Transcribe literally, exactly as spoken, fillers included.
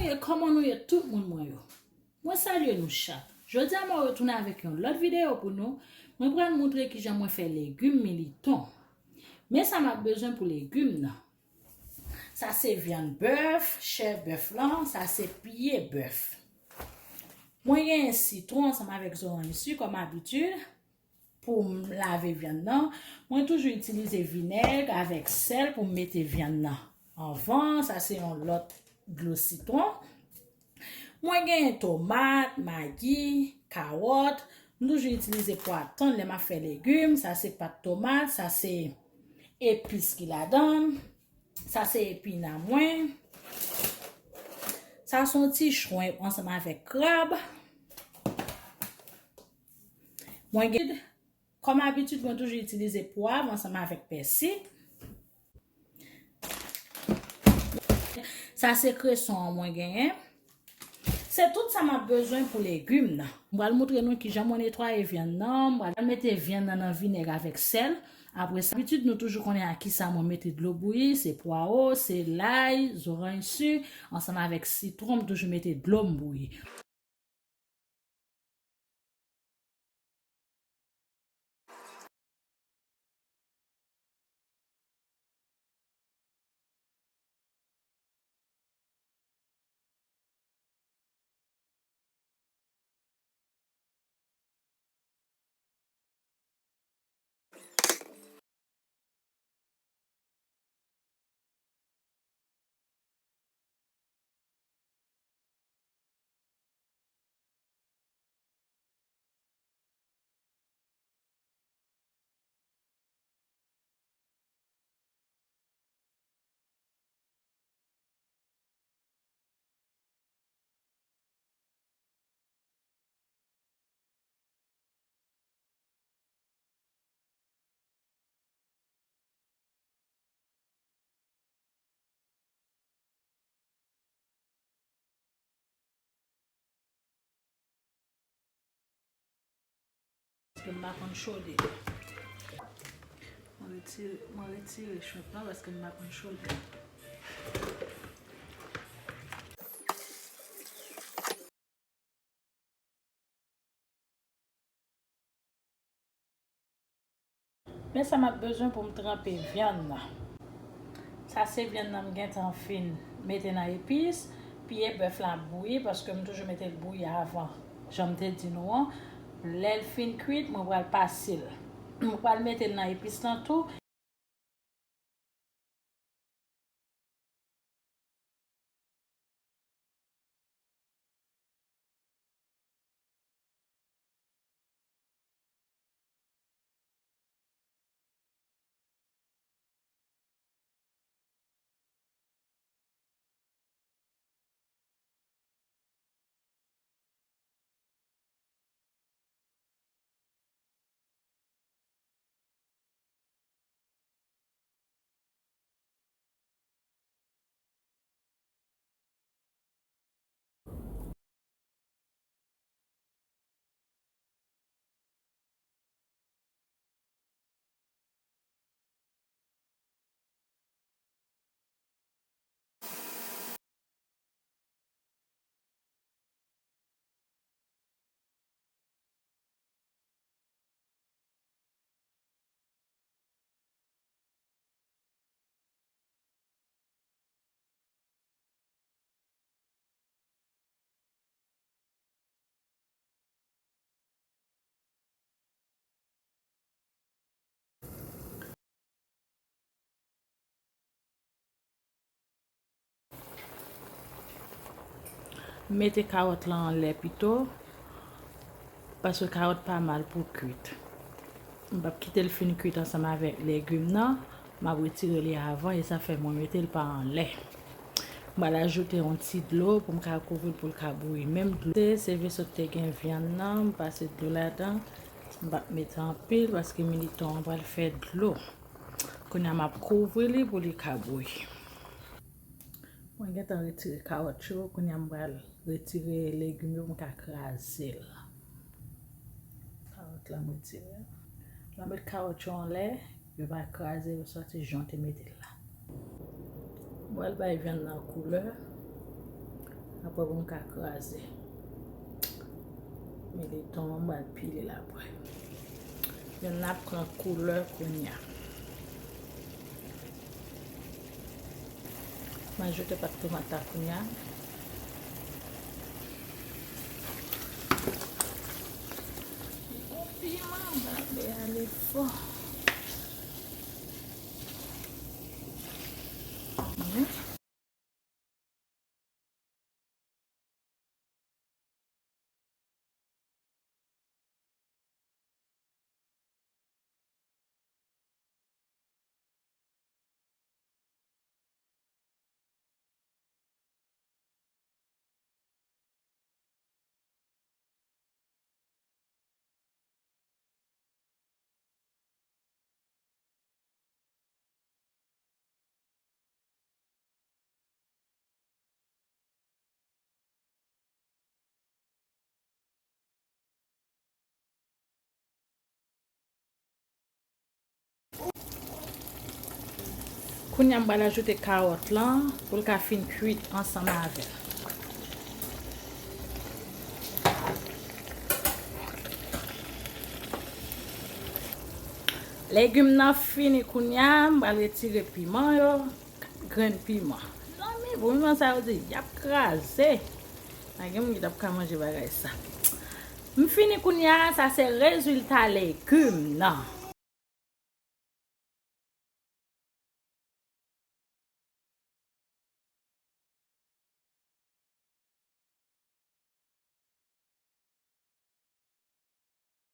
E kòman nou ye tout moun mwen yo? Mwen salye nou chak. Jodi a mwen retounen avèk yon lòt videyo pou nou. Mwen pral montre kijan mwen fè legim militon. Men sa m ap bezwen pou legim nan. Sa se vyann bèf, chè bèf lan, sa se pye bèf. Mwen genyen sitwon ansanm avèk zoranj si kòm abitid. Pou m lave vyann nan, mwen toujou itilize vinèg avèk sèl pou m mete vyann nan anvan. Sa se yon lòt dlo sitwon. Mwen genyen tomat, magi, kawòt. M toujou itilize pwa tann lè m ap fè legim. Sa se pat tomat, sa se epis ki ladan l. Sa se epina mwen. Sa se yon ti chwen ansanm avèk krab. Mwen gen, kòm abitid, mwen toujou itilize pwav ansanm avèk pèsi. Sa se kreson an mwen genyen. Se tout sa m ap bezwen pou legim nan. M pral montre nou kijan mwen netwaye vyann nan. M pral mete vyann nan nan vinèg avèk sèl. Apre sa, abitid nou toujou konnen a kisa mwen mete dlo bouyi. Se pwawo, se lay, zoranj si, ansanm avèk sitwon, m toujou mete dlo m bouyi. Paske m pa konn chode. Mwen retire, mwen retire shrimp lan paske m pa konn chode. Men sa m ap bezwen pou m tranpe vyann nan. Sa se vyann nan m gentan fin mete nan epis. Pye bèf la ap bouyi paske m toujou mete l bouyi avan. Jan m te di nou an, lè l fin kwit, mwen pral pase l. Mwen pral mete l nan epis lan tou. M mete kawòt lan anlè pito, paske kawòt pa mal pou kwit. M p ap kite l fin kwit ansanm avèk legim nan. M ap retire li avan, e sa fè mwen mete l pa anlè. M pral ajoute yon ti dlo pou m ka kouvri l pou l ka bouyi. Menm dlo, se, se veso k te gen vyann nan, m pase dlo ladan. M p ap mete anpil paske militon an pral fè dlo. Kounye a, m ap kouvri li pou li ka bouyi. Mwen gentan retire kawòt yo, kounye a m pral retire legim yo pou m ka kraze l. Kawòt la m retire. Mwen met kawòt yo anlè, yo pa kraze, yo sòti jan w te mete l la. M pral bay vyann nan koulè. Apre pou n ka kraze. Mete ton an, m pral pile l apre. Youn nan ap pran koulè kounye a. M ajoute pat tomat la kounye a. Gon piman, m pa vle ale fò. Kounye a m pral ajoute kawòt lan pou l ka fin kuit ansanm avè l. Legim nan fini kounye a, m pral retire piman yo, kat grenn piman. Zanmi, pou piman sa yo di, y ap kraze. Pa gen moun ki t ap ka manje bagay sa. M fini kounye a, sa se rezilta legim nan.